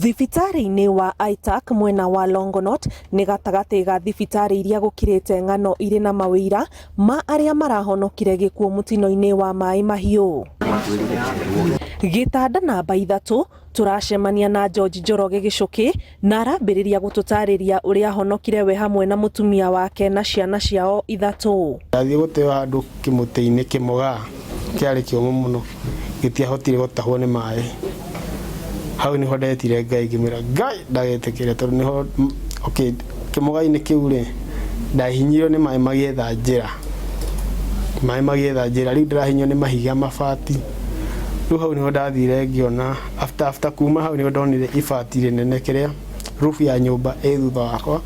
Thibitarĩ-inĩ wa ITAC mwena wa Longonot nĩ gatagatĩ ga thibitarĩ iria gũkirĩte ng'ano irĩ na mawĩira ma arĩa marahonokire gĩkuũ mũtino-inĩ wa maĩ mahiũ. Gĩtanda namba 3 tũracemania na George Njoroge Gĩchũkĩ na arambĩrĩria gũtũtarĩria ũrĩa ahonokire we hamwe na mũtumia wake na ciana ciao 3. Ndathiĩ gũteo handũ kĩmũtĩ-inĩ kĩmũgaa kĩarĩ kĩũmũ mũno gĩtiahotire gũtahwo nĩ maĩ. Hau nĩho ndetire Ngai ngĩmwĩra Ngai ndagetĩkĩre tondũ nĩho okay kĩmũga-inĩ kĩu rĩ ndahihinyirwo nĩ maĩ magĩetha njĩra, maĩ magĩetha njĩra rĩu ndĩrahihinywo nĩ mahiga mabati. Rĩu hau nĩho ndathire ngĩona after after kuma hau nĩho ndonire ibati rĩnene kĩrĩa roof ya nyũmba ĩ thutha wakwa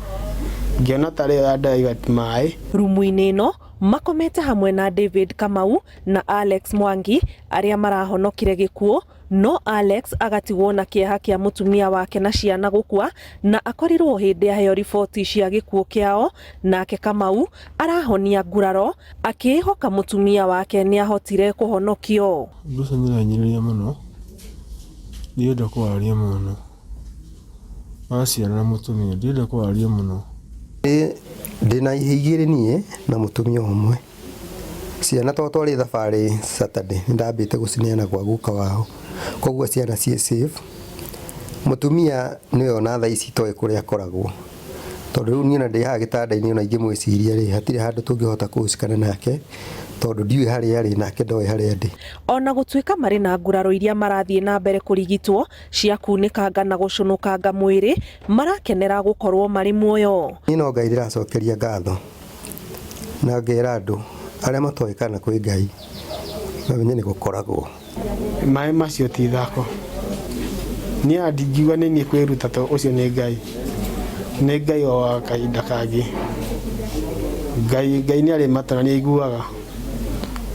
ngĩona tarĩ yo ya divert maĩ. Rumu-inĩ ĩno makomete hamwe na David Kamau na Alex Mwangi arĩa marahonokire gĩkuũ, no Alex agatigwo na kĩeha kĩa mũtumia wake na ciana gũkua na akorirwo hĩndĩ aheo riboti cia gĩkuũ kĩao, nake Kamau arahonia nguraro akĩĩhoka mũtumia wake nĩahotire kũhonokio. Ũndũ ũcio nĩ ũranyirĩria mũno, ndirenda kũwaria mũno, wa ciana na mũtumia, ndirenda kũwaria mũno. Ndĩna ihĩĩ igĩrĩ niĩ na mũtumia ũmwe. Ciana tondũ twarĩ thabarĩ Saturday nĩ ndambĩte gũcineana gwa guka wao, koguo ciana ciĩ safe. Mũtumia nĩwe ona thaa ici itoĩ kũrĩa akoragwo, tondũ rĩu niĩ ona ndĩ haha gĩtanda-inĩ ona ingĩmwĩciria rĩ, hatirĩ handũ tũngĩhota kũhũcikana nake, tondũ ndiũĩ harĩa arĩ nake ndoĩ harĩa ndĩ. Ona gũtuĩka marĩ na nguraro iria marathiĩ na mbere kũrigitwo cia kunĩkanga na gũcũnũkanga mwĩrĩ, marakenera gũkorwo marĩ muoyo. Niĩ no Ngai ndĩracokeria ngatho na ngera andũ arĩa matoĩ kana kwĩ Ngai mamenye nĩ gũkoragwo. Maĩ macio ti ithako. Niĩ ndingiuga nĩ niĩ kwĩruta tondũ ũcio nĩ Ngai. Nĩ Ngai o wa kahinda kangĩ. Ngai Ngai nĩ arĩ matũ na nĩ aiguaga.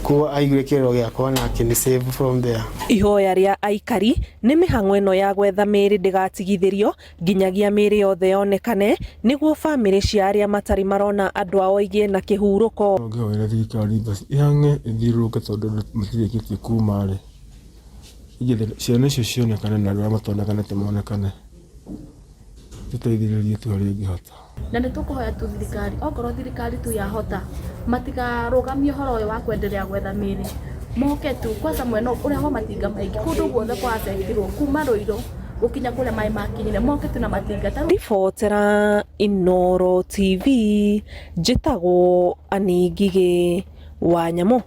Koguo aiguire kĩrĩro gĩakwa na akĩnĩ save from there. Ihoya rĩa aikari nĩ mĩhang'o ĩno ya gwetha mĩĩrĩ ndĩgatigithĩrio nginyagia mĩĩrĩ yothe yonekane nĩguo bamĩrĩ cia arĩa matarĩ marona andũ ao igĩe na kĩhurũko. Ngĩhoera thirikari basi ihang'e ĩthiũrũrũke tondũ andũ matirĩkĩtie kuma rĩ, ciana icio cionekane na andũ arĩa matonekanĩte monekane, tũteithĩrĩrie tu harĩa ingĩhota. Na nĩ tũkũhoya tu thirikari, okorwo thirikari tu yahota, matikarũgamie ũhoro ũyũ wa kwenderea gwetha mĩĩrĩ, moke tu kwanza mwena ũrĩa wa matinga maingĩ, kũndũ guothe kwa affectirwo kuma Ruiru gũkinya kũrĩa maĩ makinyire, moke tu na matinga. Ribotera Inooro TV, njĩtagwo Annie Ngigĩ wa Nyamũ.